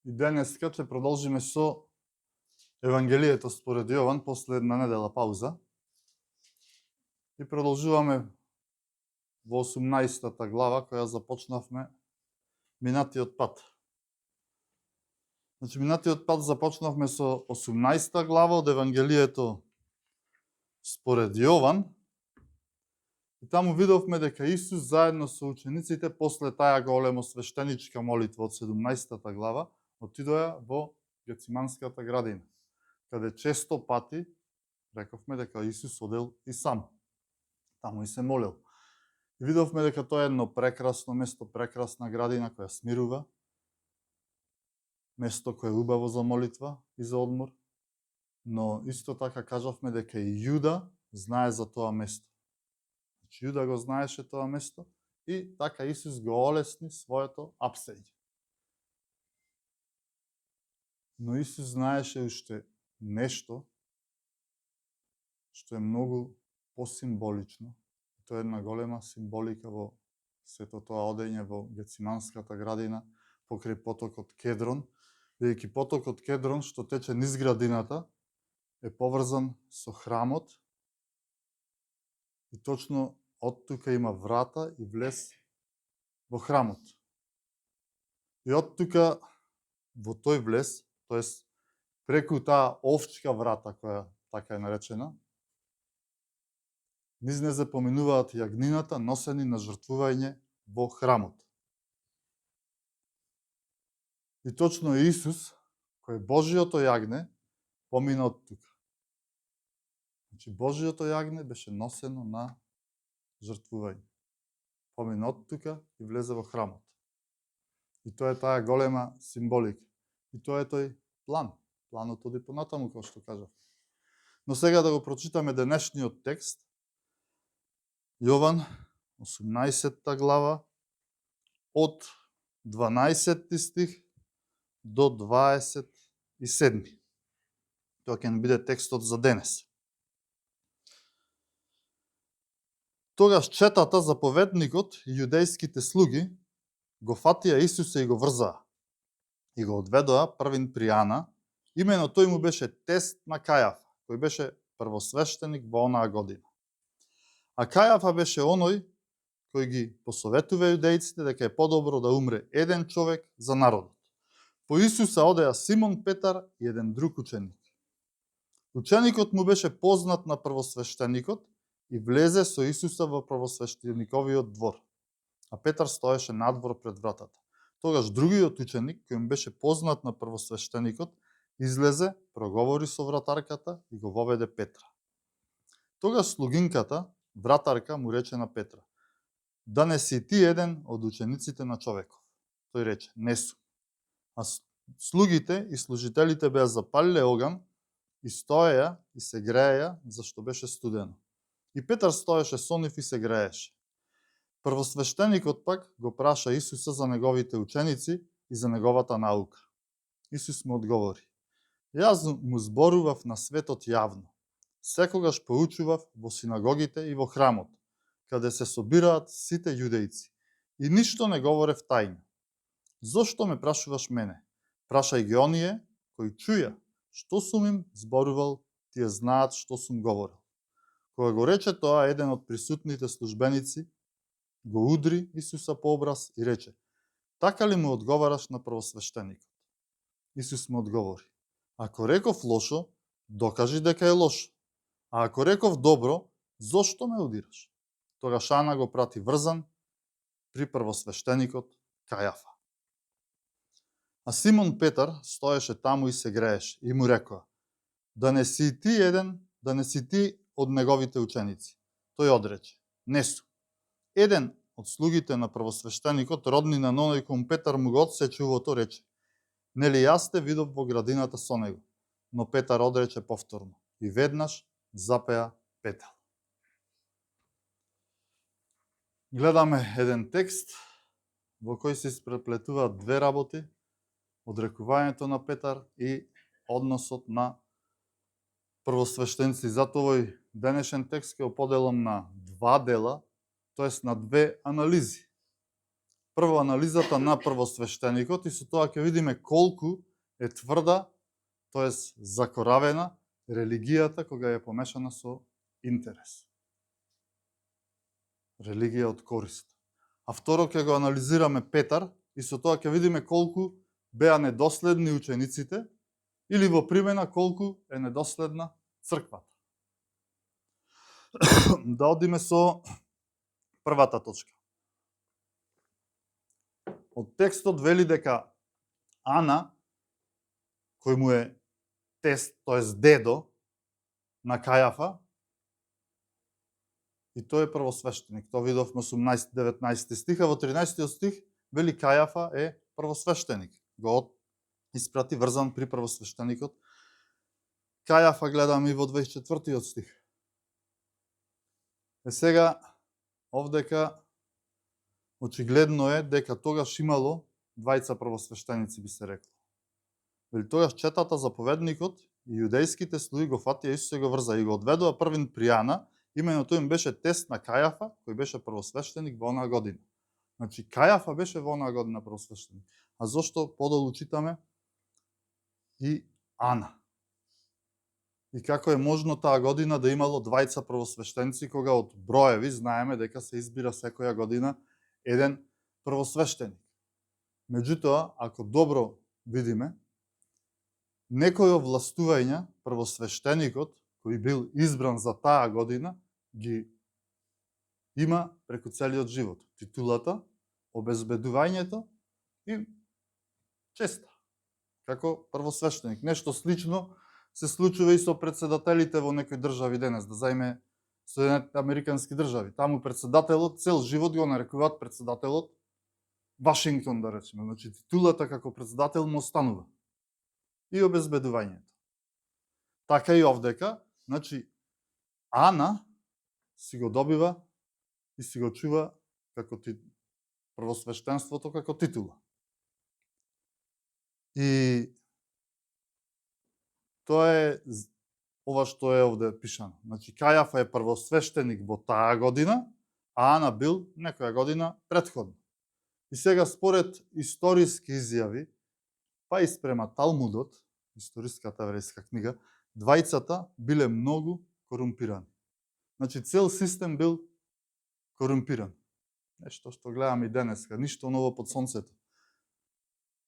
И денеска ќе продолжиме со Евангелието според Јован после една недела пауза. И продолжуваме во 18-та глава која започнавме минатиот пат. Значи, минатиот пат започнавме со 18-та глава од Евангелието според Јован. И таму видовме дека Исус заедно со учениците после таа големо свештеничка молитва од 17-та глава отидоа во Гециманската градина, каде често пати рековме дека Исус одел и сам. Таму и се молел. И видовме дека тоа е едно прекрасно место, прекрасна градина која смирува, место кое е убаво за молитва и за одмор, но исто така кажавме дека и Јуда знае за тоа место. Значи, Јуда го знаеше тоа место и така Исус го олесни своето апсење. Но Исус знаеше уште нешто што е многу посимволично. Тоа е една голема символика во сето тоа одење во Гециманската градина покрај потокот Кедрон, бидејќи потокот Кедрон што тече низ градината е поврзан со храмот и точно од тука има врата и влез во храмот. И од тука во тој влез, тоест преку таа овчка врата која така е наречена, низ незе поминуваат јагнината носени на жртвување во храмот. И точно Исус, кој е Божиото јагне, помина од тука. Значи, Божиото јагне беше носено на жртвување. Помина од тука и влезе во храмот. И тоа е таа голема символика. И тоа е тој план. Планот оди понатаму, како што кажав. Но сега да го прочитаме денешниот текст. Јован, 18 глава, од 12 стих до 27. Тоа ќе биде текстот за денес. Тогаш четата, заповедникот и јудејските слуги го фатија Исуса и го врзаа. И го одведоа првин при Ана. Имено тој му беше тест на Кајафа, кој беше првосвештеник во онаа година. А Кајафа беше оној кој ги посоветува јудејците дека е подобро да умре еден човек за народот. По Исуса одеа Симон Петар и еден друг ученик. Ученикот му беше познат на првосвештеникот и влезе со Исуса во првосвештениковиот двор. А Петар стоеше надвор пред вратата. Тогаш другиот ученик, кој му беше познат на првосвештеникот, излезе, проговори со вратарката и го воведе Петра. Тогаш слугинката, вратарка, му рече на Петра: да не си ти еден од учениците на човеков. Тој рече: не сум. А слугите и служителите беа запалиле оган и стоеја и се грееја, зашто беше студено. И Петар стоеше со нив и се грееше. Првосвештеникот пак го праша Исуса за неговите ученици и за неговата наука. Исус му одговори: јас му зборував на светот јавно. Секогаш поучував во синагогите и во храмот, каде се собираат сите јудејци. И ништо не говорев тајно. Зошто ме прашуваш мене? Прашај ги оние кои чуја што сум им зборувал, тие знаат што сум говорил. Кога го рече тоа, еден од присутните службеници го удри Исуса по образ и рече: така ли му одговараш на првосвештеникот? Исус му одговори: ако реков лошо, докажи дека е лошо. А ако реков добро, зошто ме удираш? Тогаш Ана го прати врзан при првосвештеникот Кајафа. А Симон Петар стоеше таму и се грееше и му рекоа: да не си ти од неговите ученици. Тој одрече: не сум. Еден од слугите на првосвештеникот, роднина на оној кому Петар му го отсече увото, рече: нели јас те видов во градината со него? Но Петар одрече повторно и веднаш запеа петел. Гледаме еден текст во кој се испреплетуваат две работи: одрекувањето на Петар и односот на првосвештеници. Затоа овој денешен текст ќе го поделам на два дела, тоест на две анализи. прво анализата на првосвештеникот и со тоа ќе видиме колку е тврда, тоест закоравена религијата кога е помешана со интерес. Религија од корист. А второ ќе го анализираме Петар и со тоа ќе видиме колку беа недоследни учениците или во примена колку е недоследна црквата. Да одиме со првата точка. Од текстот вели дека Ана, кој му е тест, тоест дедо на Кајафа, и тој е првосвештеник. Тоа видовме 18-19 стих, а во 13 стих вели Кајафа е првосвештеник. Го испрати врзан при првосвештеникот. Кајафа гледаме и во 24 стих. Сега, овдека, очигледно е дека тогаш имало двајца првосвештеници, би се рекло. Вели тогаш четата заповедникот и јудејските слуги го фатија Исус и го врза и го одведоа првин при Ана, имено тој им беше тест на Кајафа, кој беше првосвештеник во онаа година. Значи, Кајафа беше во онаа година првосвештеник. А зошто подолу читаме и Ана? И како е можно таа година да имало двајца првосвештеници, кога од броеви знаеме дека се избира секоја година еден првосвештеник. Меѓутоа, ако добро видиме, некој овластувања првосвештеникот кој бил избран за таа година ги има преку целиот живот. Титулата, обезбедувањето и честа како првосвештеник. Нешто слично се случува и со председателите во некои држави денес, да зајме Соединетите американски држави. Таму председателот цел живот го нарекуваат председателот Вашингтон, да речеме. Значи титулата како председател му останува. И обезбедувањето. Така и овдека, значи Ана си го добива и си го чува како првосвештенството како титула. И тоа е ова што е овде пишано. Значи Кајафа е првосвештеник во таа година, а Ана бил некоја година претходно. И сега според историски изјави, па и спрема Талмудот, историската еврејска книга, двајцата биле многу корумпирани. Значи цел систем бил корумпиран. Нешто што гледаме и денеска, ништо ново под сонцето.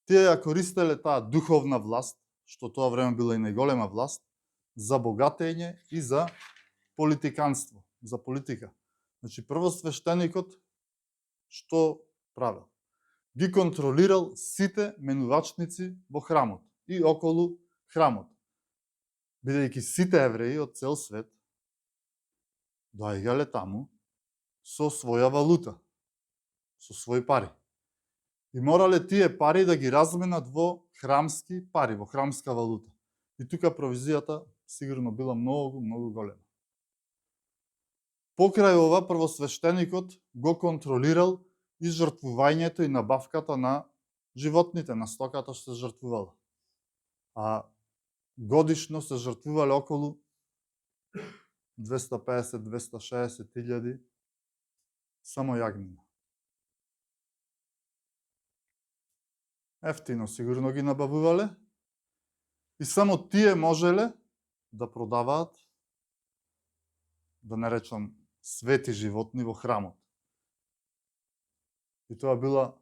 Тие ја користеле таа духовна власт, што тоа време била и најголема власт, за богатење и за политиканство, за политика. Значи првосвештеникот што правил? Ги контролирал сите менувачници во храмот и околу храмот. Бидејќи сите евреи од цел свет доаѓале таму со своја валута, со своји пари. И морале тие пари да ги разменат во храмски пари, во храмска валута. И тука провизијата сигурно била многу голема. Покрај ова, првосвештеникот го контролирал и жртвувањето и набавката на животните, на стоката што се жртвувала. А годишно се жртвувале околу 250-260 илјади само јагнина. Ефтино сигурно ги набавувале и само тие можеле да продаваат, да не речам, свети животни во храмот. И тоа била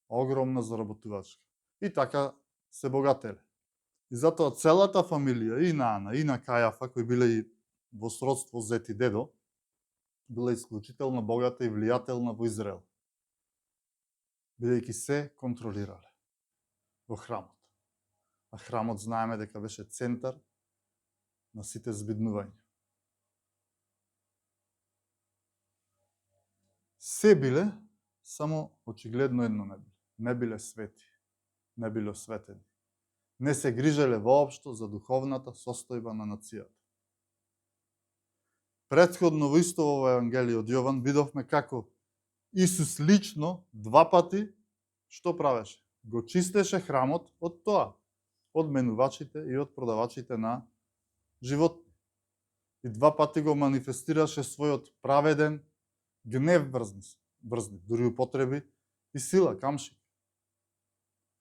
огромна заработувачка. И така се богателе. И затоа целата фамилија, и на Ана, и на Кајафа, кои биле и во сродство зет и дедо, била исклучително богата и влијателна во Израел. Бидејќи се контролирале во храмот. А храмот знаеме дека беше центар на сите збиднувања. Се биле, само очигледно едно не биле. Не биле свети, не биле осветени. Не се грижеле воопшто за духовната состојба на нацијата. Претходно во исто во Евангелие од Јован видовме како Исус лично два пати што правеше? Го чистеше храмот од тоа, од менувачите и од продавачите на животни. И два пати го манифестираше својот праведен гнев врзни, дури употреби и сила, камшик.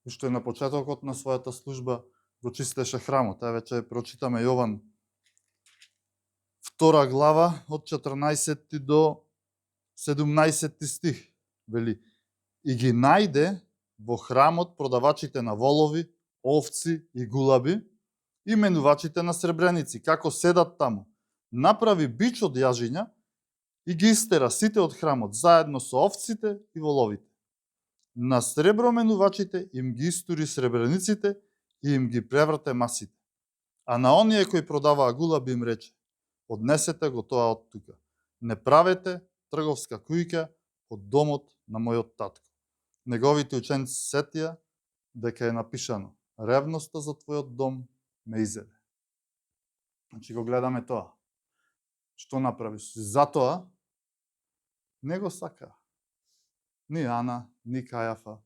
Уште на почетокот на својата служба го чистеше храмот. Вече прочитаме Јован 2 глава од 14 до 17 стих. Вели, и ги најде во храмот продавачите на волови, овци и гулаби и менувачите на сребреници, како седат таму. Направи бич од јажиња и ги истера сите од храмот, заедно со овците и воловите. На среброменувачите им ги истури сребрениците и им ги преврте масите. А на оние кои продаваа гулаби им рече, однесете го тоа од тука. Не правете трговска куќа од домот на мојот татко. Неговите ученици сетија дека е напишано, ревноста за твојот дом ме изеде. Значи го гледаме тоа. Што направи? Затоа не го сака. Ни Ана, ни Кајафа,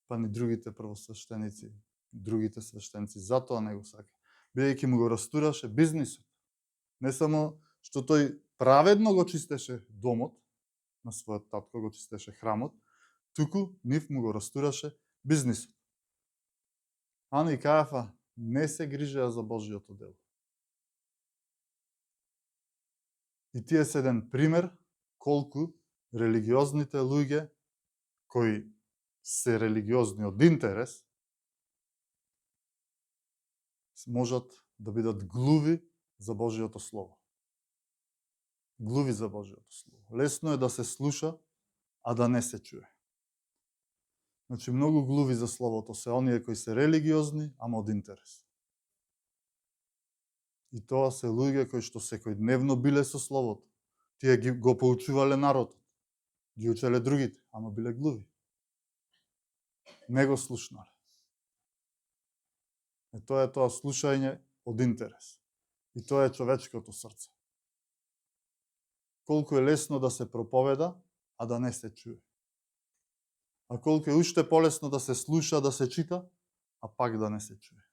па ни другите првосвештеници, другите свештеници. Затоа не го сака. Бидејќи му го растураше бизнисот. Не само што тој праведно го чистеше домот на својот татко, го чистеше храмот, туку нив му го растураше бизнисот. Ана и Кајафа не се грижеа за Божиото дело. И тие се еден пример колку религиозните луѓе кои се религиозни од интерес можат да бидат глуви за Божиото Слово. Глуви за Божиото Слово. Лесно е да се слуша, а да не се чуе. Значи, многу глуви за Словото се оние кои се религиозни, ама од интерес. И тоа се луѓе кои што секојдневно биле со Словото. Тие го поучувале народот. Ги учеле другите, ама биле глуви. Не го слушнале. И тоа е тоа слушање од интерес. И тоа е човечкото срце. Колку е лесно да се проповеда, а да не се чуе. А колку е уште полесно да се слуша, да се чита, а пак да не се чуе.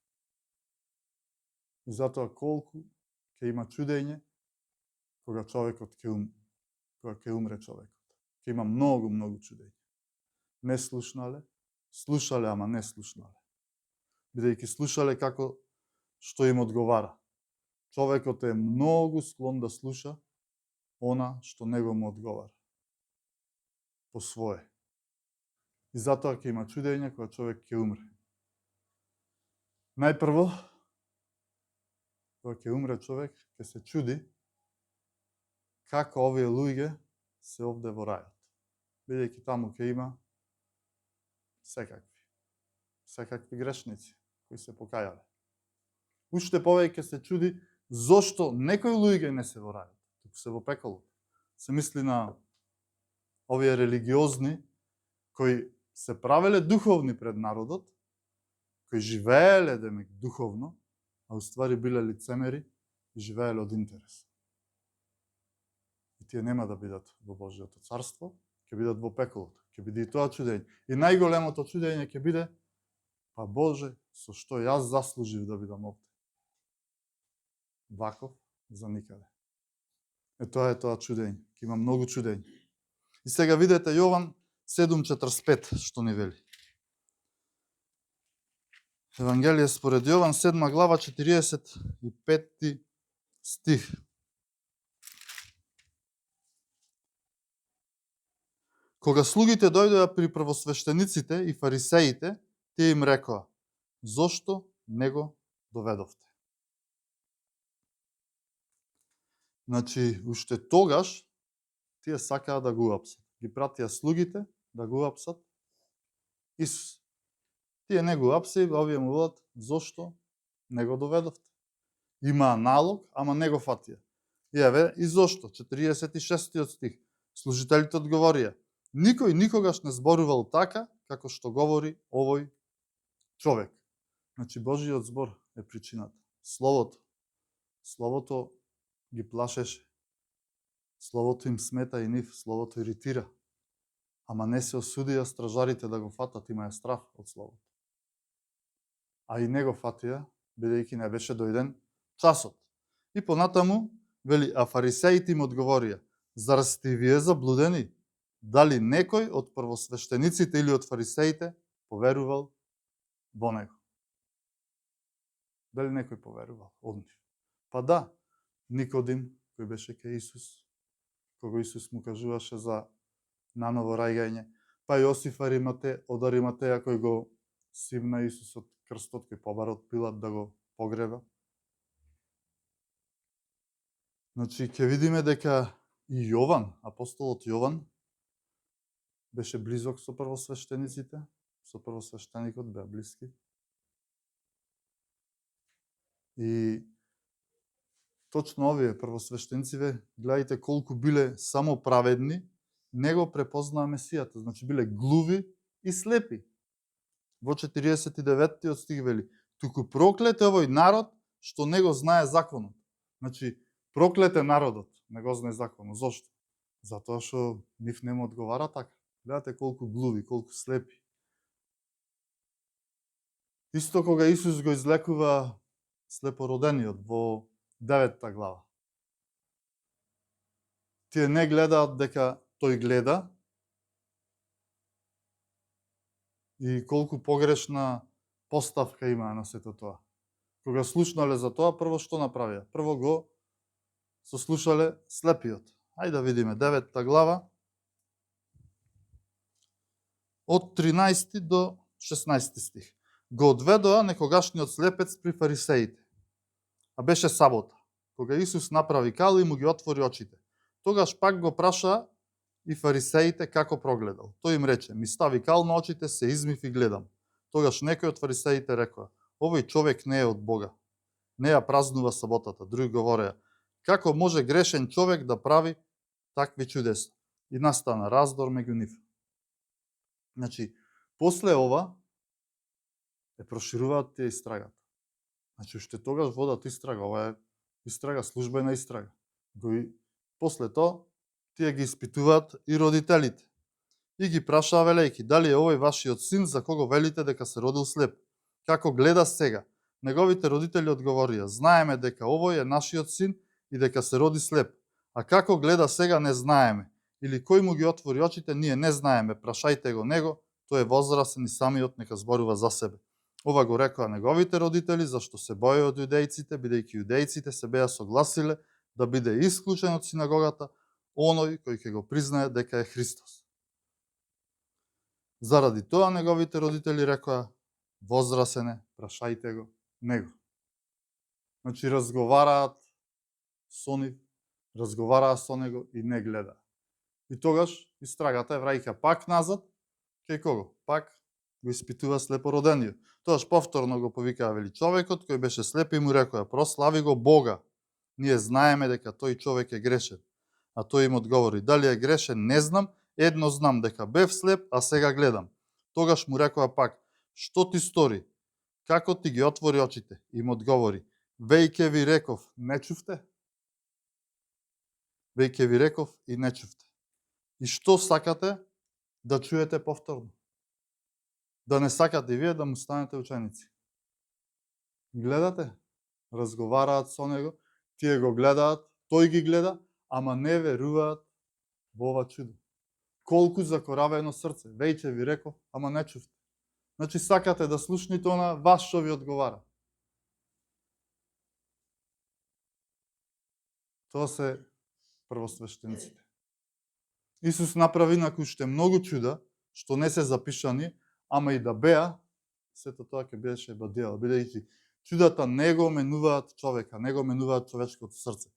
И затоа колку ќе има чудење кога човекот ќе умре човекот. Ќе има многу чудење. Не слушнале, слушале, ама не слушнале. Бидејќи слушале како што им одговара. Човекот е многу склон да слуша она што него му одговара. По свое. И затоа ќе има чудење кога човек ќе умре. Најпрво, кога ќе умре човек, ќе се чуди како овие луѓе се овде во рајот. Бидејќи таму ќе има секакви грешници кои се покајале. Уште повеќе се чуди зошто некои луѓе не се во рајот, туку се во пеколот. Се мисли на овие религиозни кои се правеле духовни пред народот, кои живееле демек духовно, а уствари биле лицемери и живееле од интерес. И тие нема да бидат во Божиото царство, ќе бидат во пеколот. Ќе биде и тоа чудење. И најголемото чудење ќе биде, па Боже, со што јас заслужив да бидам овде. Ваков за никаде. Тоа е тоа чудење. Ќе има многу чудење. И сега видете Јован 7:45 што ни вели. Евангелие според Јован 7 глава 45 стих. Кога слугите дојдоа при првосвештениците и фарисеите, тие им рекоа: зошто не го доведовте? Значи, уште тогаш тие сакаа да го апсат. Ги пратија слугите да го апсат Исус. Тие не го апсаи, овие му велат: зошто не го доведовте? Имаа налог, ама не го фатија. И еве, и зошто? 46 стих. Служителите одговорија: никој никогаш не зборувал така, како што говори овој човек. Значи, Божиот збор е причината. Словото. Словото ги плашеше. Словото им смета и нив. Словото иритира. Ама не се осудија стражарите да го фатат, имаја страф од Словото. А и не го фатија, бидејќи не беше дојден часот. И понатаму, вели, а фарисеите им одговорија: зар сте вие заблудени? дали некој од првосвештениците или од фарисеите поверувал во него. Дали некој поверувал од нив? Па да, Никодим, кој беше кај Исус, кога Исус му кажуваше за наново раѓање, па Јосиф од Ариматеја, кој го симна Исус од крстот, кој побара од Пилат да го погреба. Значи, ќе видиме дека и Јован, апостолот Јован, беше близок со првосвештениците, со првосвештеникот беа блиски. И точно овие првосвештеници, гледајте колку биле само праведни, не го препознаа Месијата, значи биле глуви и слепи. Во 49 стих вели: туку проклет е овој народ што не го знае законот. Значи, проклет е народот, не го знае законот. Зошто? Затоа што нив не му одговара така. Гледате колку глуви, колку слепи. Исто кога Исус го излекува слепородениот во 9 глава. Тие не гледаат дека тој гледа и колку погрешна поставка има на сето тоа. Кога слушнале за тоа, прво што направија? Прво го сослушале слепиот. Ајде да видиме 9 глава од 13 до 16 стих. Го одведоа некогашниот слепец при фарисеите. А беше сабота, кога Исус направи кал и му ги отвори очите. Тогаш пак го праша и фарисеите како прогледал. Тој им рече: ми стави кал на очите, се измив и гледам. Тогаш некој од фарисеите рекоа: овој човек не е од Бога. Не ја празнува саботата. Други говореа: како може грешен човек да прави такви чудеса? И настана раздор меѓу нив. Значи, после ова е прошируваат тие истрагата. Значи, уште тогаш водат истрага. Ова е истрага, службена истрага. После тоа, тие ги испитуваат и родителите. И ги прашаа велејки: дали е овој вашиот син за кого велите дека се родил слеп? Како гледа сега? Неговите родители одговорија: знаеме дека овој е нашиот син и дека се роди слеп. А како гледа сега не знаеме. Или кој му ги отвори очите, ние не знаеме. Прашајте го него, тој е возрасен и самиот нека зборува за себе. Ова го рекоа неговите родители, зашто се боја од јудејците, бидејќи јудејците се беа согласиле да биде исклучен од синагогата оној кој ќе го признае дека е Христос. Заради тоа неговите родители рекоа: возрасен е, прашајте го него. Значи, разговараат со нив, разговараа со него и не гледа. И тогаш истрагата е враќа пак назад, кај кого? Пак го испитува слепородениот. Тогаш повторно го повикаа, вели, човекот кој беше слеп и му рекоа: прослави го Бога. Ние знаеме дека тој човек е грешен. А тој им одговори: дали е грешен, не знам, едно знам, дека бев слеп, а сега гледам. Тогаш му рекоа пак: што ти стори? Како ти ги отвори очите? Им одговори: веќе ви реков, не чувте? Веќе ви реков и не чувте. И што сакате да чуете повторно? Да не сакате и вие да му станете ученици. Гледате? Разговараат со него, тие го гледаат, тој ги гледа, ама не веруваат во ова чудо. Колку закоравено срце. Веќе ви реков, ама не чувте. Значи, сакате да слушните она, вас што ви одговара. Тоа се првосвештениците. Исус направи инаку уште многу чуда, што не се запишани, ама и да беа, сето тоа ќе беше бадијало, бидејќи чудата не го менуваат човека, не го менуваат човечкото срце.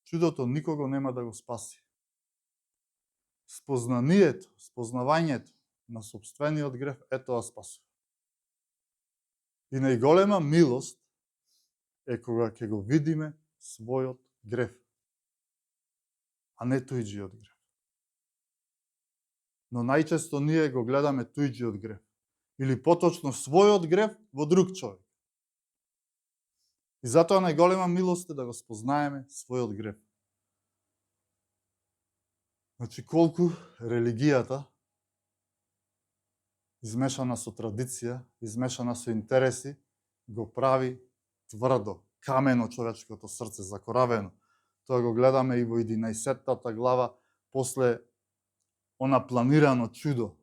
Чудото никого нема да го спаси. Спознанието, спознавањето на сопствениот греф е тоа спасува. И најголема милост е кога ќе го видиме својот греф, а не туѓиот греф. Но најчесто ние го гледаме туѓиот греф, или поточно својот греф во друг човек. И затоа најголема милост е да го спознаеме својот греф. Значи, колку религијата, измешана со традиција, измешана со интереси, го прави тврдо, камено човечкото срце, закоравено. Тоа го гледаме и во 11 глава, после она планирано чудо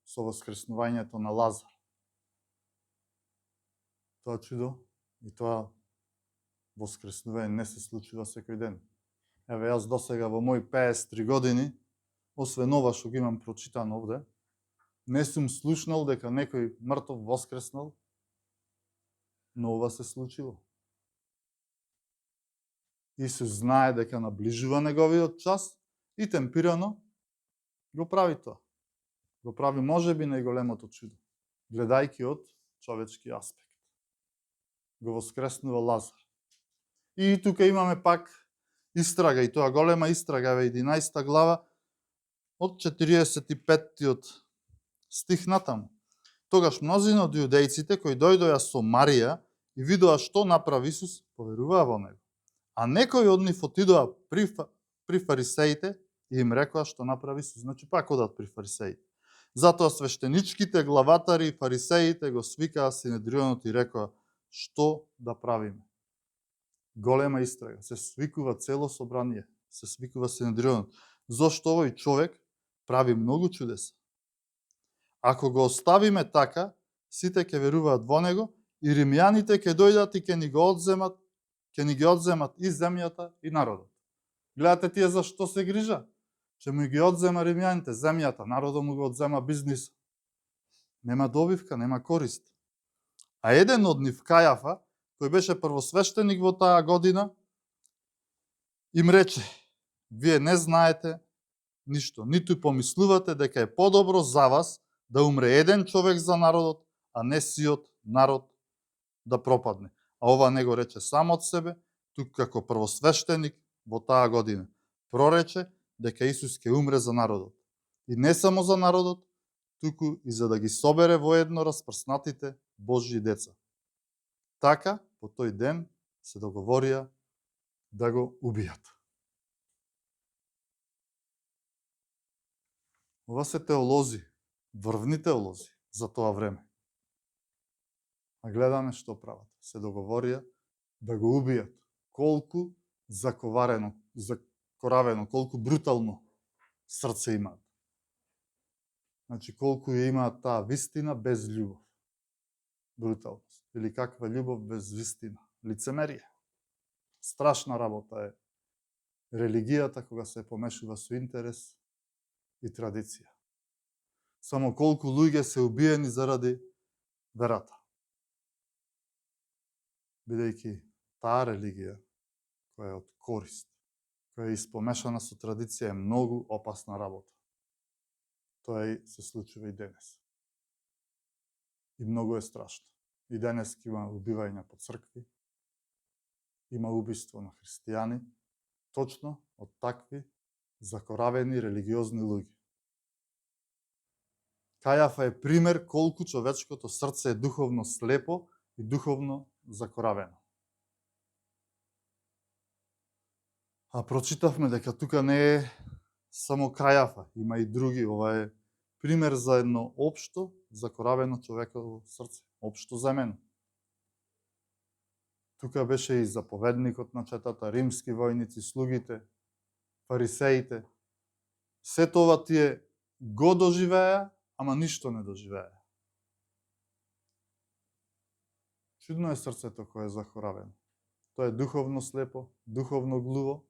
со воскреснувањето на Лазар. Тоа чудо и тоа воскреснување не се случува секој ден. Еве, јас досега во мои 53 години, освен ова што ги имам прочитано овде, не сум слушнал дека некој мртов воскреснал, но ова се случило. Исус знае дека наближува неговиот час и темпирано го прави тоа. Го прави можеби најголемото чудо, гледајќи од човечки аспект. Го воскреснува Лазар. И тука имаме пак истрага, и тоа голема истрага, 11 глава, од 45-тиот стих натаму. Тогаш мнозина од јудејците кои дојдоа со Марија и видоа што направи Исус, поверуваа во него. А некои од нив отидоа при фарисеите и им рекоа што направи Исус. Значи пак одат при фарисеите. Затоа свештеничките, главатари и фарисеите го свикаа Синедрионот и рекоа што да правиме. Голема истрага. Се свикува цело собрание. Се свикува Синедрионот. Зошто овој човек прави многу чудеса? Ако го оставиме така, сите ќе веруваат во него и римјаните ќе дојдат и ќе ни ги одземат и земјата и народот. Гледате тие за што се грижа? Че му ги одзема римјаните земјата, народот му го одзема бизнис. Нема добивка, нема корист. А еден од нив, Кајафа, кој беше првосвештеник во таа година, им рече: вие не знаете ништо, ниту помислувате дека е подобро за вас да умре еден човек за народот, а не сиот народ да пропадне. А ова не го рече само од себе, туку како првосвештеник во таа година прорече дека Исус ќе умре за народот. И не само за народот, туку и за да ги собере воедно распрснатите Божји деца. Така, по тој ден се договорија да го убијат. Ова се теолози, врвни теолози за тоа време. А гледаме што прават. Се договорија да го убијат. Колку закоравено, колку брутално срце имаат. Значи, колку ја имаат таа вистина без љубов. Бруталност. Или каква љубов без вистина. Лицемерие. Страшна работа е религијата кога се помешува со интерес и традиција. Само колку луѓе се убиени заради верата. Бидејќи таа религија, која е од корист, која е испомешана со традиција, е многу опасна работа. Тоа и се случува и денес. И многу е страшно. И денес има убивања по цркви, има убиство на христијани, точно од такви закоравени религиозни луѓе. Кајафа е пример колку човечкото срце е духовно слепо и духовно закоравено. А прочитавме дека тука не е само Кајафа, има и други. Ова е пример за едно општо закоравено човеково срце, општо земено. Тука беше и заповедникот на четата, римски војници, слугите, фарисеите. Сето ова тие го доживеа, ама ништо не доживеа. Чудно е срцето кое е закоравено. Тоа е духовно слепо, духовно глуво,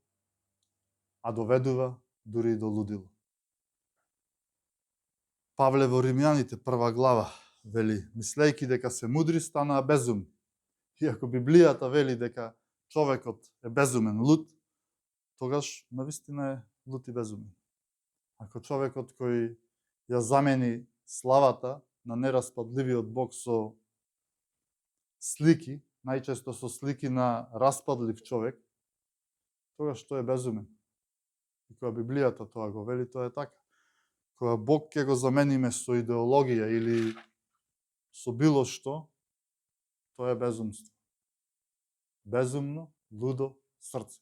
а доведува дури и до лудило. Павле во Римјаните, 1 глава, вели: мислејќи дека се мудри, станаа безумни. Иако Библијата вели дека човекот е безумен, луд, тогаш навистина е луд и безумен. Ако човекот кој ја замени славата на нераспадливиот Бог со слики, најчесто со слики на распадлив човек, тогаш тој е безумен. И кога Библијата тоа го вели, тоа е така. Кога Бог ќе го замениме со идеологија или со било што, тоа е безумство. Безумно, лудо срце.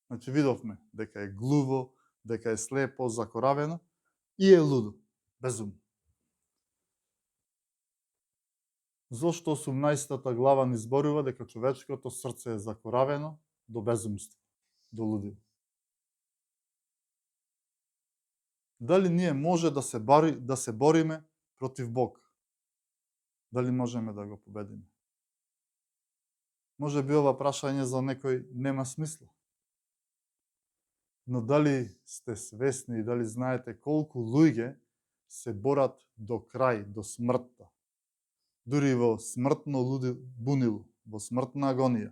Значи видовме дека е глуво, дека е слепо, закоравено и е лудо, безумно. Зошто 18 глава ни зборува дека човечкото срце е закоравено до безумство, до лудило? Дали ние може да се бориме против Бог? Дали можеме да го победиме? Може би ова прашање за некој нема смисла. Но дали сте свесни и дали знаете колку луѓе се борат до крај, до смртта? Дури во смртно бунило, во смртна агонија.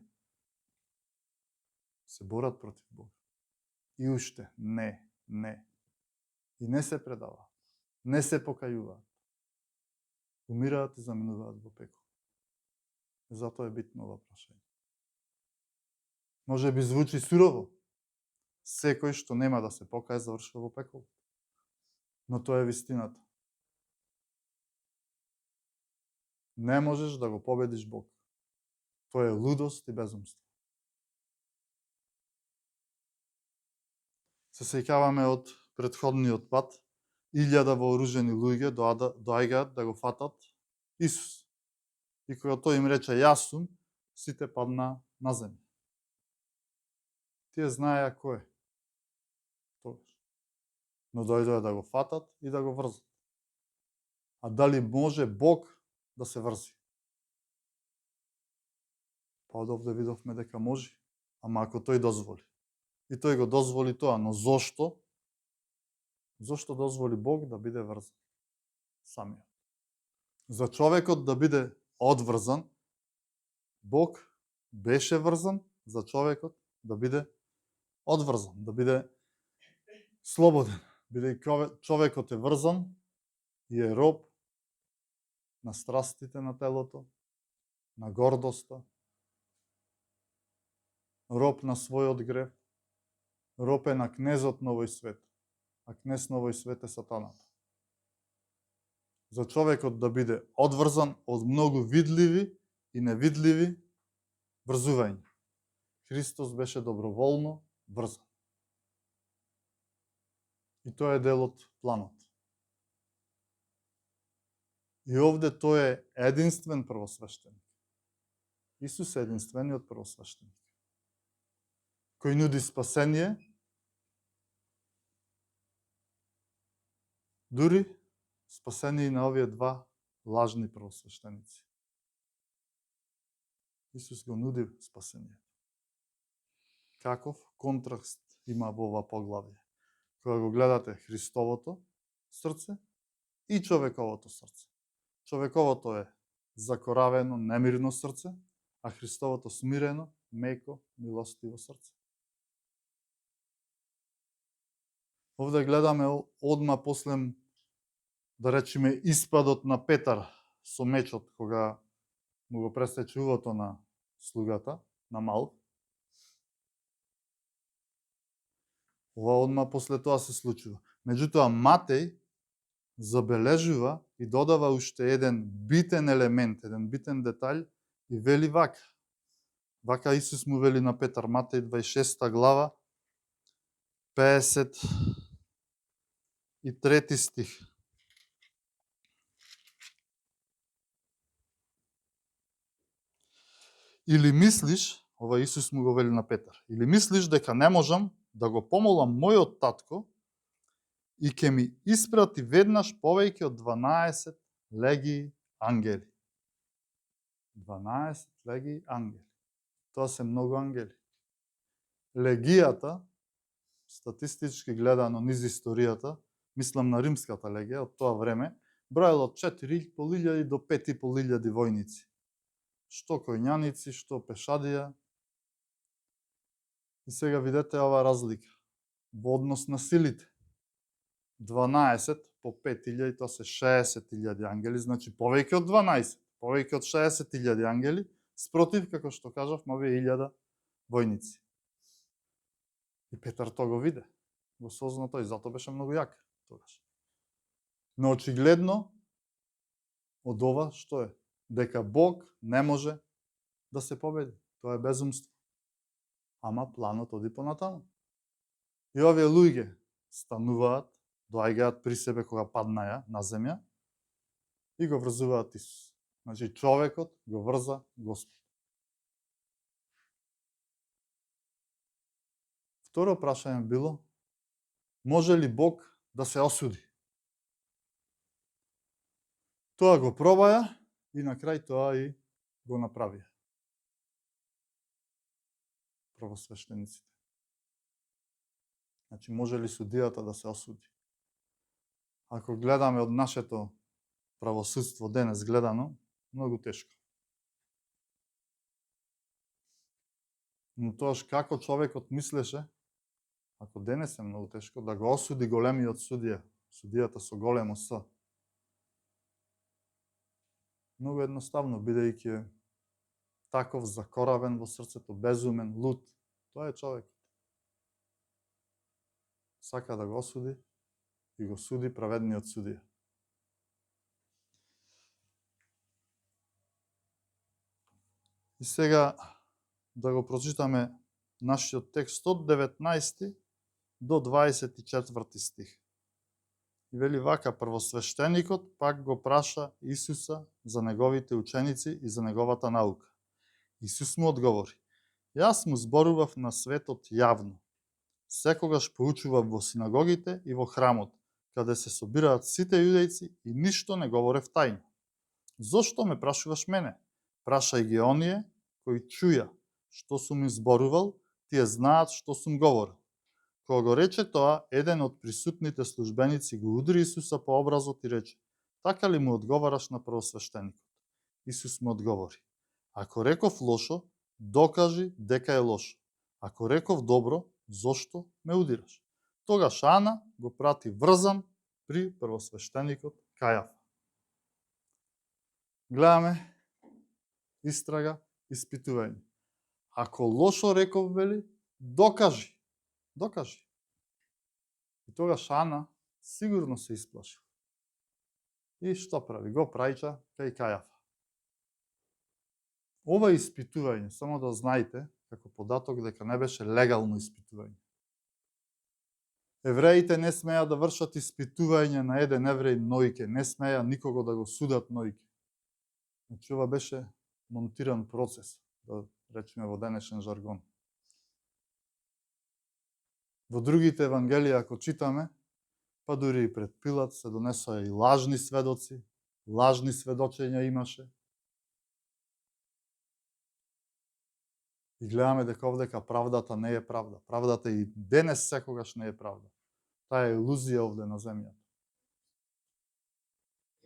Се борат против Бог. И уште, не. И не се предаваат. Не се покајуваат. Умираат и заминуваат во пекол. Затоа е битно ова прашање. Може би звучи сурово. Секој што нема да се покае завршува во пекол. Но тоа е вистината. Не можеш да го победиш Бог. Тоа е лудост и безумство. Се сеќаваме од претходниот пат, 1000 вооружени луѓе доаѓаат да го фатат Исус. И кога тој им рече јас сум, сите падна на земја. Тие знаеа кој е. Тогаш. Но дојдоа да го фатат и да го врзат. А дали може Бог да се врзи? Па од овде видовме дека може, ама ако тој дозволи. И тој го дозволи тоа, но зошто? Зошто дозволи Бог да биде врзан? Самиот. За човекот да биде одврзан, Бог беше врзан за човекот да биде одврзан, да биде слободен. Бидејќи човекот е врзан и е роб на страстите на телото, на гордоста, роб на својот грев, роб е на кнезот на овој свет, а кнез на овој свет е сатаната. За човекот да биде одврзан од многу видливи и невидливи врзувања. Христос беше доброволно врзан. И тоа е дел од планот. И овде тој е единствен првосвещеник. Исус е единствениот првосвещеник, кој нуди спасение, дури спасение и на овие два лажни првосвещеници. Исус го нуди спасение. Каков контраст има во ова поглавје? Кога го гледате Христовото срце и човековото срце. Човековото е закоравено, немирно срце, а Христовото смирено, меко, милостиво срце. Овде гледаме одма после, да речеме, испадот на Петар со мечот, кога му го пресече увото на слугата, на Малх. Ова одма после тоа се случува. Меѓутоа, Матеј забележува и додава уште еден битен елемент, еден битен детаљ и вели вака. Вака Исус му вели на Петар, Матеј 26 глава, 53 стих. Или мислиш, ова Исус му го вели на Петар, или мислиш дека не можам да го помолам мојот татко и ќе ми испрати веднаш повеќе од 12 легии ангели. 12 легии ангели. Тоа се многу ангели. Легијата, статистички гледано низ историјата, мислам на римската легија од тоа време, броело од 4.500 до 5.500 војници. Што коњаници, што пешадија. И сега видете ова разлика во однос на силите. 12 по 5.000, тоа се 60.000 ангели, значи повеќе од 12, повеќе од 60.000 ангели, спротив, како што кажав, овие 1000 војници. И Петар тоа го виде, го созна тој, затоа беше многу јак тогаш. Но очигледно, од ова што е? Дека Бог не може да се победи. Тоа е безумство. Ама планот оди понатаму. И овие луѓе стануваат, доаѓаат при себе кога паднаја на земја и го врзуваат Исус. Значи човекот го врза Господ. Второ прашање било, може ли Бог да се осуди. Тоа го пробаја и на крај тоа и го направија. Првосвештениците. Значи, може ли судијата да се осуди? Ако гледаме од нашето правосудство денес гледано, многу тешко. Но тоаш како човекот мислеше, ако денес е многу тешко, да го осуди големиот судија, судијата со големо С. Многу едноставно, бидејќи таков закоравен во срцето, безумен, луд, тоа е човекот. Сака да го осуди и го суди праведниот судија. И сега да го прочитаме нашиот текст од 19 до 24 стих. И вели вака: првосвештеникот пак го праша Исуса за неговите ученици и за неговата наука. Исус му одговори: јас му зборував на светот јавно. Секогаш поучував во синагогите и во храмот, каде се собираат сите јудејци, и ништо не говорев тајно. Зошто ме прашуваш мене? Прашај ги оние кои чуја што сум им зборувал, тие знаат што сум говорил. Кога го рече тоа, еден од присутните службеници го удри Исуса по образот и рече: така ли му одговараш на првосвештеникот? Исус му одговори: ако реков лошо, докажи дека е лошо. Ако реков добро, зошто ме удираш? Тогаш Ана го прати врзан при првосвештеникот Кајафа. Гледаме истрага, испитување. Ако лошо реков, вели, докажи. Докажи. И тогаш Ана сигурно се исплаши. И што прави? Го праќа кај Кајафа. Ова испитување, само да знаете, како податок дека не беше легално испитување. Евреите не смеја да вршат испитување на еден евреј ноќе, не смеја никого да го судат ноќе. Значи, ова беше монтиран процес, да речеме во денешен жаргон. Во другите евангелија, ако читаме, па дури и пред Пилат се донесоа и лажни сведоци, лажни сведочења имаше. И гледаме дека овдека правдата не е правда. Правдата и денес секогаш не е правда. Таа е илузија овде на земјата.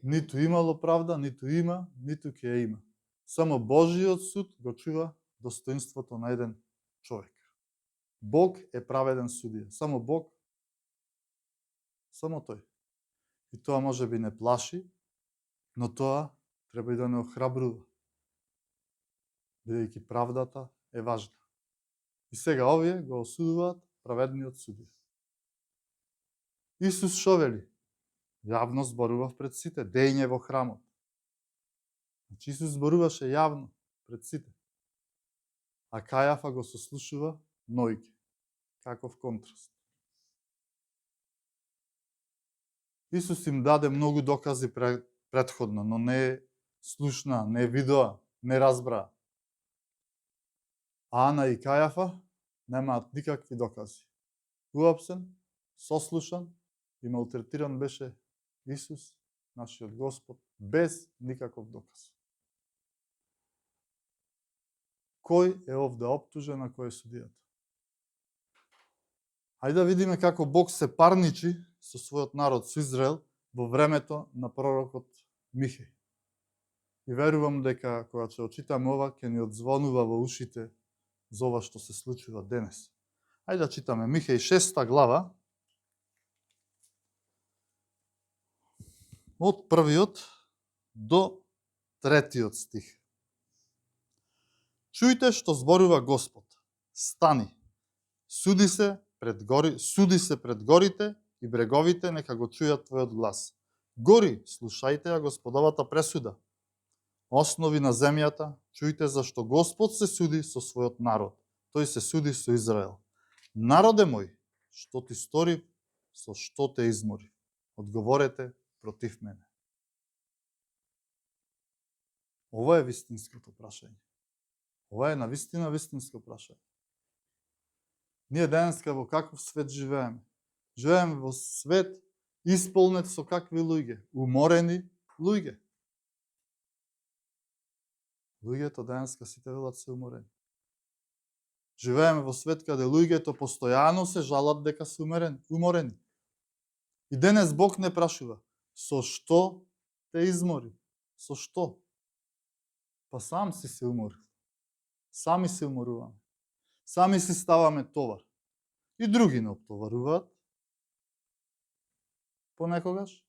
Ниту имало правда, ниту има, ниту ќе ја има. Само Божиот суд го чува достоинството на еден човек. Бог е праведен судија. Само Бог, само тој. И тоа може би не плаши, но тоа треба и да не охрабрува. Бидејќи правдата е важна. И сега овие го осудуваат праведниот судија. Исус шо вели? Јавно зборував пред сите, дејње во храмот. Значи Исус зборуваше јавно пред сите. А Кајафа го сослушува ноќе. Каков контраст. Исус им даде многу докази претходно, но не слушна, не видоа, не разбраа. А Ана и Кајафа немаат никакви докази. Уапсен, сослушан и малтретиран беше Исус, нашиот Господ, без никаков доказ. Кој е овде оптужен, а кој е судијата? Ајде да видиме како Бог се парничи со својот народ, со Израел, во времето на пророкот Михеј. И верувам дека кога ќе очитаме ова, ќе ни одзвонува во ушите за ова што се случува денес. Ајде да читаме Михеј 6 глава, од 1 до 3 стих. Чујте што зборува Господ. Стани, суди се пред горите и бреговите, нека го чујат твојот глас. Гори, слушајте ја Господовата пресуда. Основи на земјата, чујте зашто Господ се суди со својот народ. Тој се суди со Израел. Народе мој, што ти стори, со што те измори? Одговорете против мене. Ова е вистинското прашање. Ова е навистина вистинско прашање. Ние денеска во каков свет живееме? Живееме во свет Исполнет со какви луѓе? Уморени луѓе. Луѓето денеска сите велат се уморени. Живееме во свет каде луѓето постојано се жалат дека се уморени. И денес Бог не прашува, со што те измори? Со што? Па сам си се уморил. Сами се уморуваме. Сами си ставаме товар. И други не оптоваруваат. Понекогаш,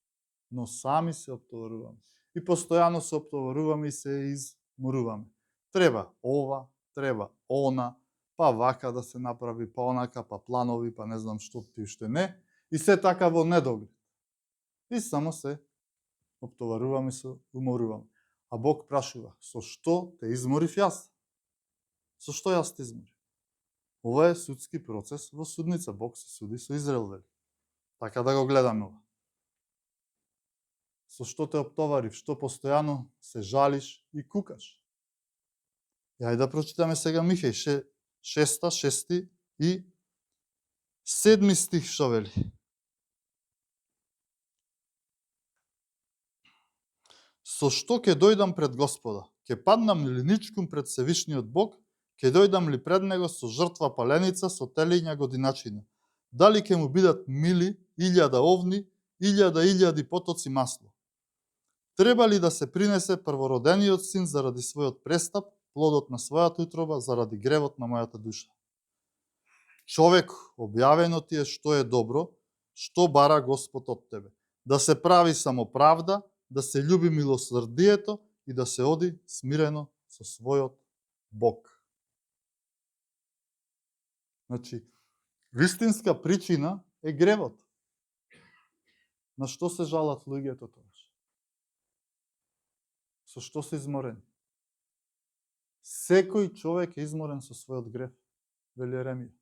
но сами се оптоваруваме. И постојано се оптоваруваме и се изморуваме. Треба ова, треба она, па вака да се направи, па онака, па планови, па не знам што ти уште не. И се така во недоглед. И само се оптоваруваме, се уморуваме. А Бог прашува, со што те изморив јас? Со што јас те изморив? Ова е судски процес во судница. Бог се суди со Израел, вели. Така да го гледаме ова. Со што те оптоварив, што постојано се жалиш и кукаш. Јајде да прочитаме сега Михеј 6 и 7 стих што вели. Со што ќе дојдам пред Господа? Ќе паднам ли ничкум пред Севишниот Бог? Ќе дојдам ли пред него со жртва паленица, со телиња годиначина? Дали ќе му бидат мили 1000 овни, 1000 потоци масло? Треба ли да се принесе првородениот син заради својот престап, плодот на својата утроба, заради гревот на мојата душа? Човек, објавено ти е што е добро, што бара Господ од тебе. Да се прави само правда, да се љуби милосрдието и да се оди смирено со својот Бог. Значи, вистинска причина е гревот. На што се жалат луѓето тогаш? Со што се изморени? Секој човек е изморен со својот грев, вели Еремија.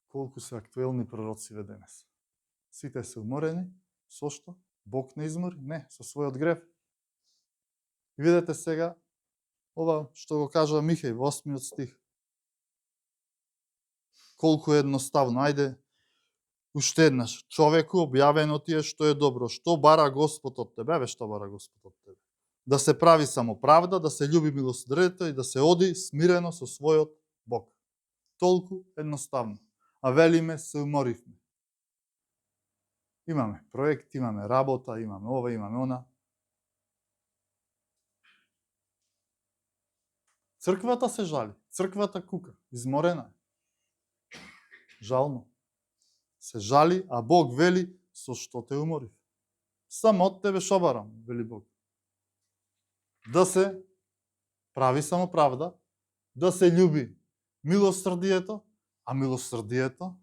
Колку се актуелни пророци денес. Сите се уморени, со што? Бог не измори? Не, со својот грев. И видете сега, ова што го кажа Михеј во 8 стих. Колку е едноставно. Ајде, уште еднаш. Човеку, објавено ти е што е добро. Што бара Господ од тебе? Еве што бара Господ од тебе. Да се прави само правда, да се љуби милосрдието и да се оди смирено со својот Бог. Толку едноставно. А велиме, се уморивме. Имаме проект, имаме работа, имаме ова, имаме она. Црквата се жали, црквата кука, изморена е. Жално. Се жали, а Бог вели, со што те уморив. Само од тебе шо барам, вели Бог. Да се прави само правда, да се љуби милосрдието, а милосрдието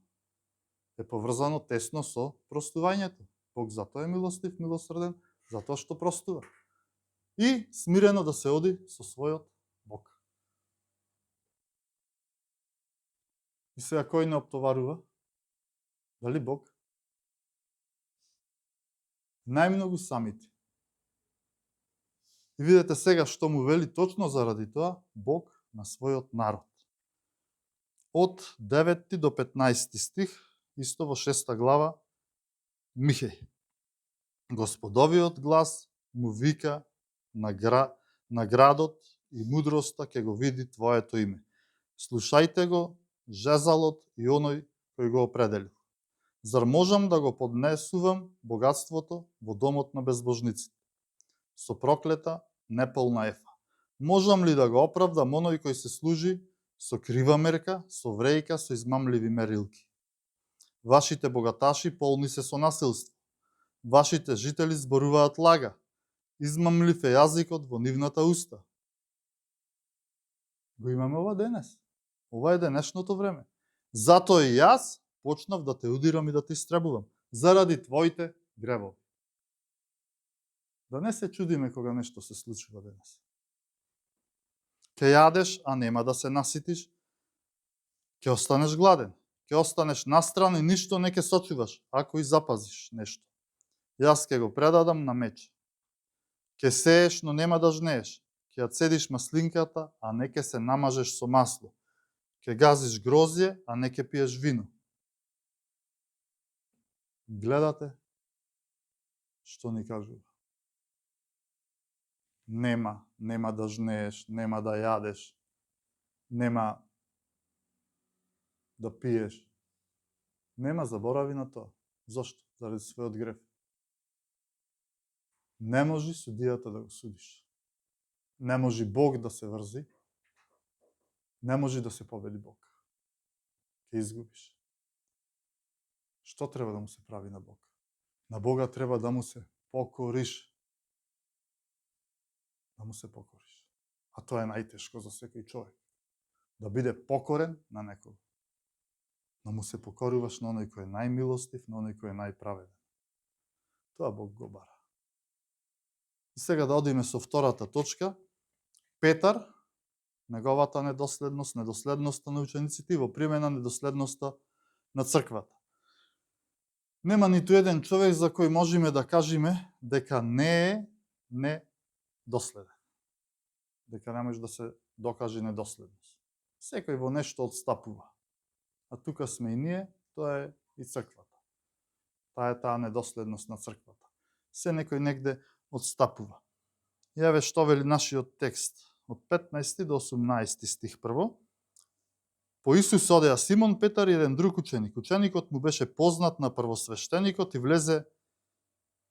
е поврзано тесно со простувањето. Бог затоа е милостив, милосрден, затоа што простува. И смирено да се оди со својот Бог. И сега кој не оптоварува? Дали Бог? Најмногу самите. И видите сега што му вели точно заради тоа Бог на својот народ. Од 9 до 15 стих, исто во 6 глава, Михеј. Господовиот глас му вика на градот и мудроста ќе го види твоето име. Слушајте го, жезалот и оној кој го определил. Зар можам да го поднесувам богатството во домот на безбожниците? Со проклета, неполна ефа. Можам ли да го оправдам оној кој се служи со крива мерка, со врејка, со измамливи мерилки? Вашите богаташи полни се со насилство. Вашите жители зборуваат лага. Измамлив е јазикот во нивната уста. Го имаме ова денес. Ова е денешното време. Затоа и јас почнав да те удирам и да те истребувам. Заради твоите гревови. Да не се чудиме кога нешто се случува денес. Ке јадеш, а нема да се наситиш. Ке останеш гладен. Ке останеш настран и ништо не ке сочуваш, ако и запазиш нешто. Јас ке го предадам на меч. Ке сееш, но нема да жнееш. Ке ја цедиш маслинката, а не ке се намажеш со масло. Ке газиш грозје, а не ке пиеш вино. Гледате што ни кажува. Нема да жнееш, нема да јадеш, нема да пиеш. Нема, заборави на тоа. Зошто? Заради својот грев. Не може судијата да го судиш. Не може Бог да се врзи. Не може да се победи Бог. Ке изгубиш. Што треба да му се прави на Бог? На Бога треба да му се покориш. Да му се покориш. А тоа е најтешко за секој човек. Да биде покорен на некој. Да му се покоруваш на оној кој е најмилостив, на оној кој е најправеден. Тоа Бог го бара. И сега да одиме со втората точка. Петар, неговата недоследност, недоследноста на учениците и во примена недоследноста на црквата. Нема ниту еден човек за кој можеме да кажеме дека не е недоследен. Дека не може да се докаже недоследност. Секој во нешто отстапува. А тука сме и ние, тоа е и црквата. Таа е таа недоследност на црквата. Се некој негде отстапува. Јаве што вели нашиот текст. Од 15 до 18 стих прво. По Исус одеа Симон Петар и еден друг ученик. Ученикот му беше познат на првосвештеникот и влезе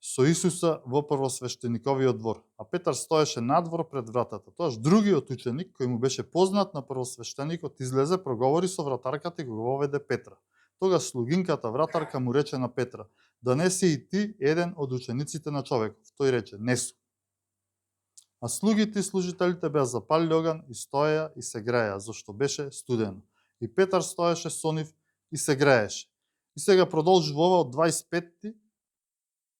со Исуса во првосвештениковиот двор. А Петар стоеше надвор пред вратата. Тоаш другиот ученик, кој му беше познат на првосвештеникот, излезе, проговори со вратарката и го воведе Петра. Тогаш слугинката вратарка му рече на Петра: да не си и ти еден од учениците на човеков. Тој рече: не сум. А слугите и служителите беа запалили оган и стоеа и се грееа, зашто беше студено. И Петар стоеше со нив и се грееше. И сега продолжува ова од 25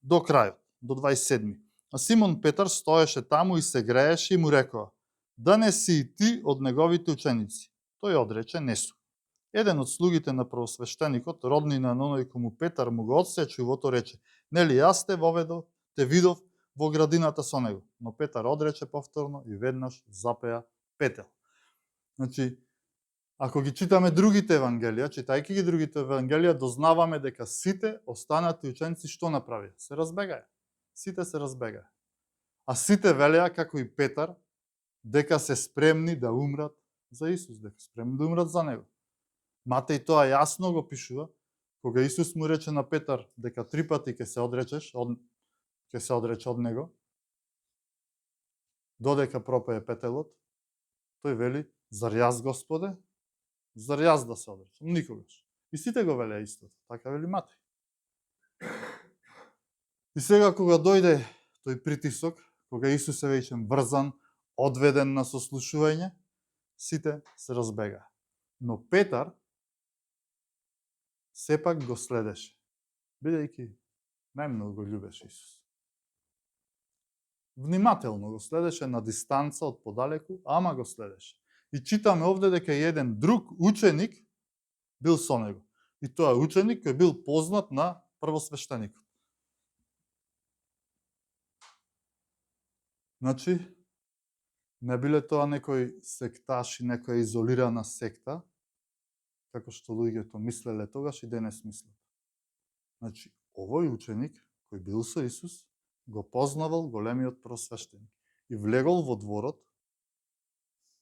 до крајот, до 27. А Симон Петар стоеше таму и се грееше и му рекоа: да не си и ти од неговите ученици. Тој одрече: не сум. Еден од слугите на првосвештеникот, роднина на оној кому Петар му го одсече увото, рече: нели јас те видов во градината со него. Но Петар одрече повторно и веднаш запеа петел. Значи, ако ги читаме другите евангелија, читајќи ги другите евангелија, дознаваме дека сите останати ученици што направија? Се разбегаја. Сите се разбегаја. А сите велеа, како и Петар, дека се спремни да умрат за Исус, дека спремни да умрат за него. Матеј тоа јасно го пишува, кога Исус му рече на Петар дека 3 пати ќе се одрече од него, додека пропее петелот, тој вели: зар јас, Господе? Зар јас да се одречам? Никогаш. И сите го велеа истото. Така вели Матеј. И сега кога дојде тој притисок, кога Исус е веќе врзан, одведен на сослушување, сите се разбегаа. Но Петар сепак го следеше, бидејќи најмногу го љубеше Исус. Внимателно го следеше на дистанца од подалеку, ама го следеше. И читаме овде дека еден друг ученик бил со него. И тоа ученик кој бил познат на првосвештеникот. Значи, не биле тоа некој секташ и некоја изолирана секта, како што луѓето мислеле тогаш и денес мислат. Значи, овој ученик кој бил со Исус го познавал големиот првосвештеник и влегол во дворот,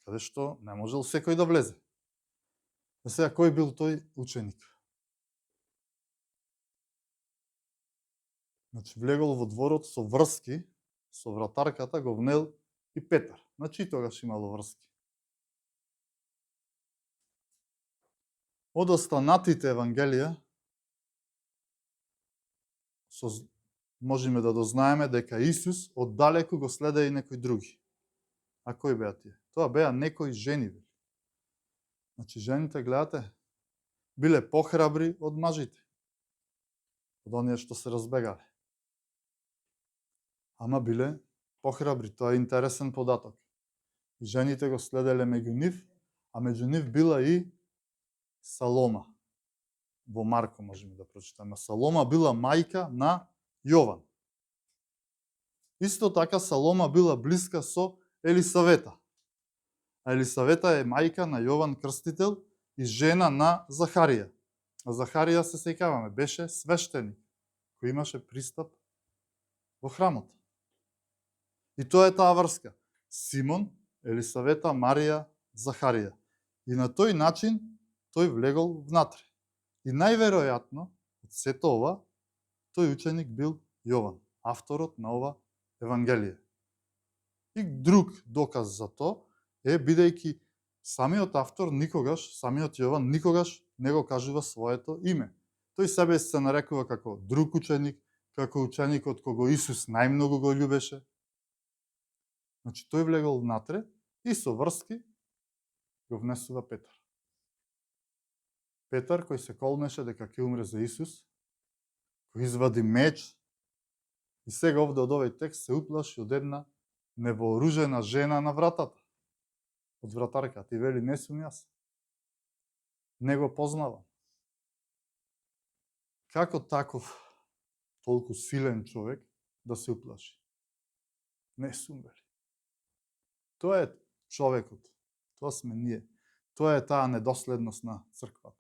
каде што не можел секој да влезе. А сега, кој бил тој ученик? Значи, влегол во дворот со врски, со вратарката го внел и Петар. Значи, тогаш имало врски. Од останатите евангелија можеме да дознаеме дека Исус оддалеку го следа и некои други. А кои беа тие? Тоа беа некои жени. Значи, жените, гледате, биле похрабри од мажите. Од оние што се разбегале. Ама биле похрабри. Тоа е интересен податок. И жените го следеле меѓу нив, а меѓу нив била и Салома. Во Марко можеме да прочитаме. Салома била мајка на Јован. Исто така Салома била блиска со Елисавета. А Елисавета е мајка на Јован Крстител и жена на Захарија. А Захарија, се сеќаваме, беше свештеник. кој имаше пристап во храмот. И тоа е таа врска. Симон, Елисавета, Марија, Захарија. И на тој начин тој влегол внатре. И најверојатно, од сето ова, тој ученик бил Јован, авторот на ова Евангелие. И друг доказ за тоа е, бидејќи самиот автор никогаш, самиот Јован никогаш не го кажува своето име. Тој себе се нарекува како друг ученик, како ученикот кого Исус најмногу го љубеше. Значи, тој влегол внатре и со врски го внесува Петар. Петар, кој се колнеше дека ќе умре за Исус, кој извади меч, и сега овде од овој текст се уплаши од една невооружена жена на вратата. Од вратарка, ти вели, не сум јас. Не го познавам. Како таков толку силен човек да се уплаши? Не сум, вели. Тоа е човекот. Тоа сме ние. Тоа е таа недоследност на црквата.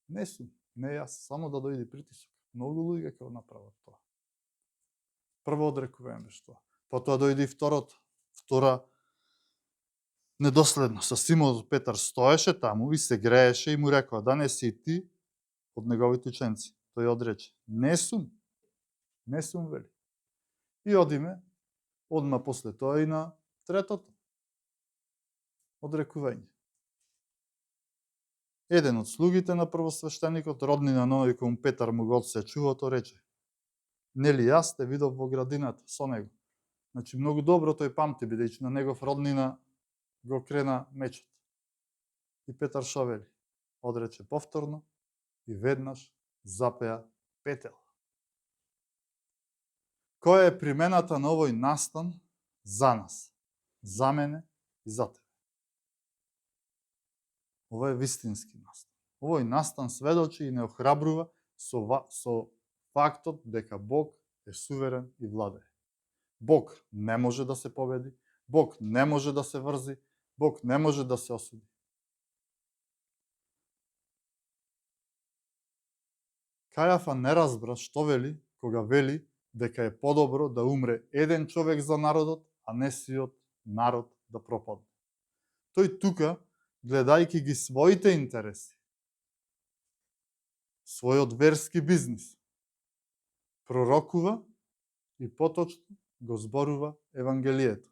Не сум, не јас, само да дојде притисок. Многу луѓе ќе го направат тоа. Прво одрекување беше тоа. Потоа дојде и втора недоследност. А Симон Петар стоеше таму и се грееше и му рекоа, да не си ти од неговите ученици. Тој одрече, не сум, вели. И одиме, одма после тоа и на третото одрекување. Еден од слугите на првосвештеникот, роднина на оној кому Петар му го одсе чувото, рече, нели јас те видов во градината со него. Значи, многу добро тој памти, бидејќи на негов роднина го крена мечот. И Петар шо вели? Одрече повторно и веднаш запеа петел. Која е примената на овој настан за нас, за мене и за тебе? Ова е вистински настан. Овој настан сведочи и не охрабрува со фактот дека Бог е суверен и владее. Бог не може да се победи, Бог не може да се врзи, Бог не може да се осуди. Кајафа не разбра што вели кога вели дека е подобро да умре еден човек за народот, а не сиот народ да пропадне. Тој тука, гледајќи ги своите интереси, својот верски бизнис, пророкува и поточно го зборува Евангелието.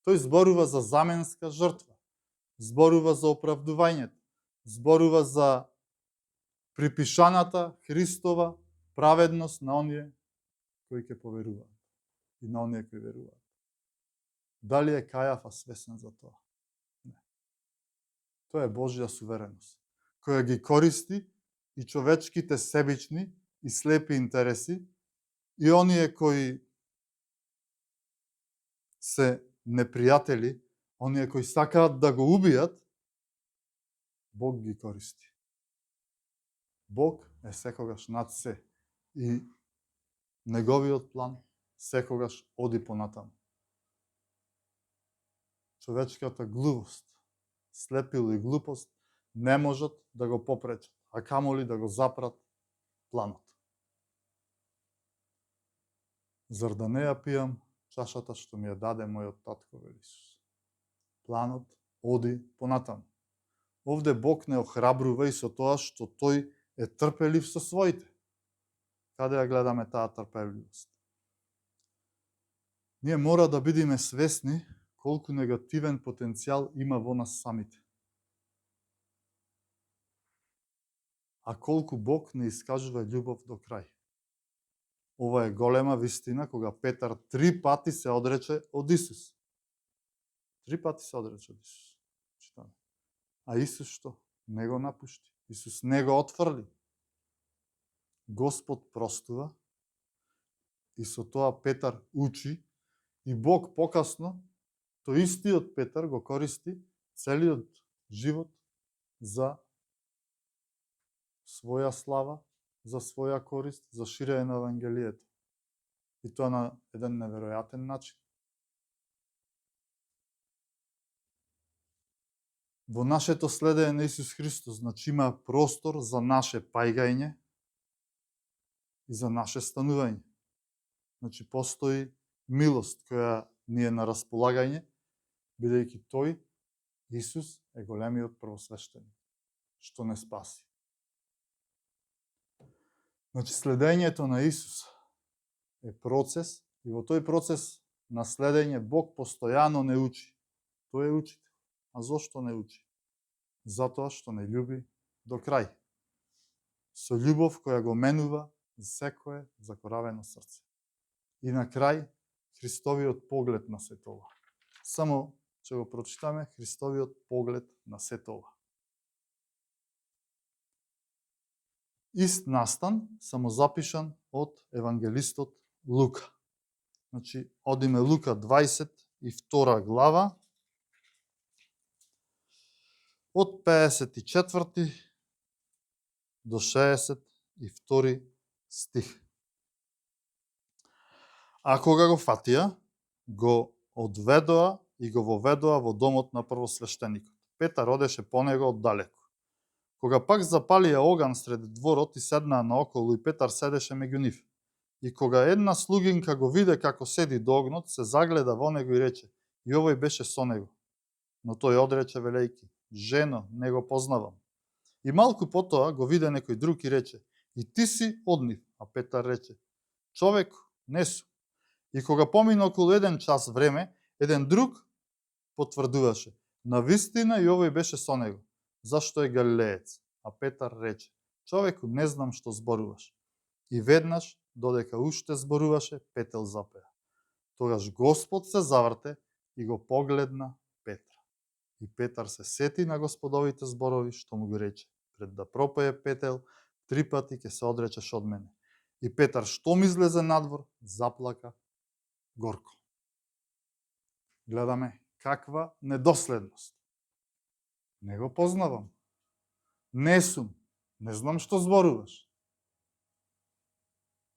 Тој зборува за заменска жртва, зборува за оправдувањето, зборува за припишаната Христова праведност на оние кои ќе поверуваат и на оние кои веруваат. Дали е Кајафа свесен за тоа? Не. Тоа е Божја сувереност, која ги користи и човечките себични и слепи интереси и оние кои се непријатели, оние кои сакаат да го убијат, Бог ги користи. Бог е секогаш над се и неговиот план секогаш оди понатаму. Човечката глувост, слепил и глупост не можат да го попречат, а камоли да го запрат планот. Зар да не ја пијам чашата што ми ја даде мојот татко, вели Исус. Планот оди понатаму. Овде Бог не охрабрува и со тоа што тој е трпелив со своите. Каде ја гледаме таа трпеливост? Ние мора да бидеме свесни колку негативен потенцијал има во нас самите. А колку Бог не искажува љубов до крај. Ова е голема вистина кога Петар 3 пати се одрече од Исус. 3 пати се одрече од Исус. Читаме. А Исус што? Не го напушти. Исус не го отфрли. Господ простува и со тоа Петар учи и Бог покасно тој истиот Петар го користи целиот живот за своја слава, за своја корист, за ширење на Евангелието. И тоа на еден неверојатен начин. Во нашето следење на Исус Христос, значи има простор за наше паѓање, и за наше станување. Значи, постои милост која ни е на располагање, бидејќи тој, Исус, е големиот првосвещеник, што не спаси. Значи, следењето на Исус е процес и во тој процес на следење Бог постојано не учи. Тој е учител. А зошто не учи? Затоа што не љуби до крај. Со љубов која го менува секое закоравено срце. И на крај, Христовиот поглед на сето ова. Само ќе го прочитаме Христовиот поглед на сето ова. Ист настан само запишан од евангелистот Лука. Значи, одиме Лука 22 глава, од 54 до 62 стих. А кога го фатија, го одведоа и го воведоа во домот на првосвещеникот. Петар одеше по него оддалеку. Кога пак запалија оган сред дворот и седнаа наоколу и Петар седеше меѓу нив. И кога една слугинка го виде како седи до огнот, се загледа во него и рече: и овој беше со него. Но тој одрече велејки: жено, не го познавам. И малку потоа го виде некој друг и рече: и ти си од нив. А Петар рече: човек, не сум. И кога помина околу 1 час време, еден друг потврдуваше: навистина и овој беше со него, зашто е галилеец. А Петар рече: човеку, не знам што зборуваш. И веднаш, додека уште зборуваше, петел запеа. Тогаш Господ се заврте и го погледна Петра. И Петар се сети на Господовите зборови, што му го рече: пред да пропее петел, 3 пати ќе се одречеш од мене. И Петар, штом излезе надвор, заплака горко. Гледаме каква недоследност. Не го познавам. Не сум. Не знам што зборуваш.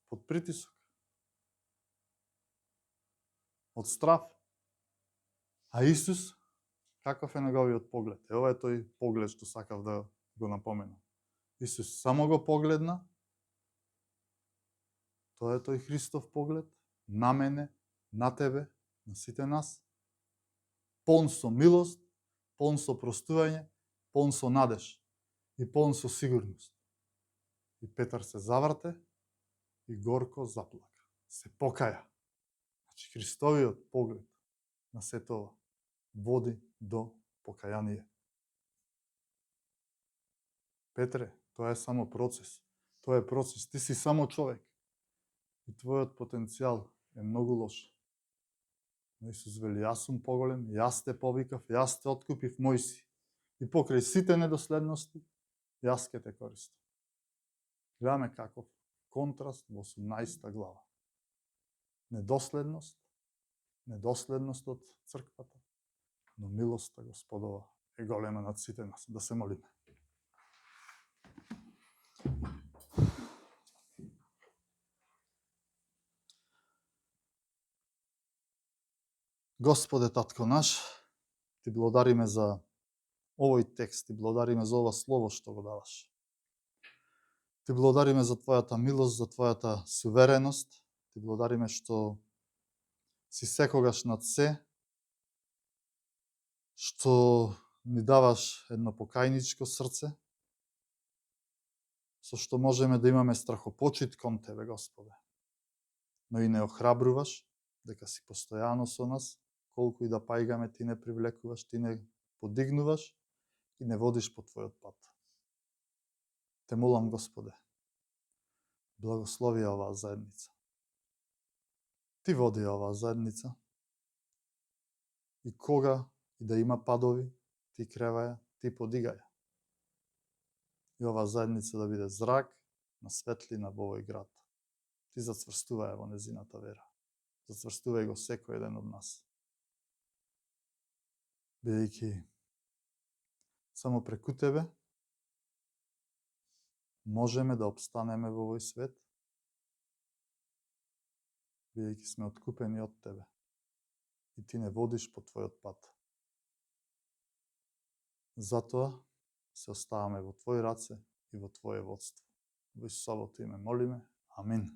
Под притисок. Од страв. А Исус, каков е неговиот поглед? Ова е тој поглед што сакав да го напоменам. Исус само го погледна. Тоа е тој Христов поглед на мене, на тебе, на сите нас. Полн со милост, полн со простување, полн со надеж и полн со сигурност. И Петар се заврте и горко заплака. Се покаја. Значи, Христовиот поглед на сето ова води до покаяние. Петре, тоа е само процес. Тоа е процес. Ти си само човек. И твојот потенцијал е многу лош. Но Исус вели: јас сум поголем, јас те повикав, јас те откупив, Мојси. И покрај сите недоследности, јас ке те користам. Гледаме каков контраст во 18 глава. Недоследност од црквата, но милоста Господова е голема над сите нас. Да се молиме. Господе, Татко наш, ти благодариме за овој текст, ти благодариме за ова слово што го даваш. Ти благодариме за твојата милост, за твојата сувереност. Ти благодариме што си секогаш над се, што ни даваш едно покајничко срце, со што можеме да имаме страхопочит кон тебе, Господе. Но и не охрабруваш дека си постојано со нас, колку и да пајгаме, ти не привлекуваш, ти не подигнуваш и не водиш по твојот пат. Те молам, Господе, благослови оваа заедница. Ти води оваа заедница. И кога и да има падови, ти креваја, ти подигаја. И оваа заедница да биде зрак на светлина во овој град. Ти зацврстувај во незината вера. Зацврстувај го секој еден од нас. Бидејќи само преку тебе можеме да обстанеме во овој свет, бидејќи сме откупени од тебе и ти не водиш по твојот пат. Затоа се оставаме во твои раце и во твое водство. Во Исусовото име молиме. Амин.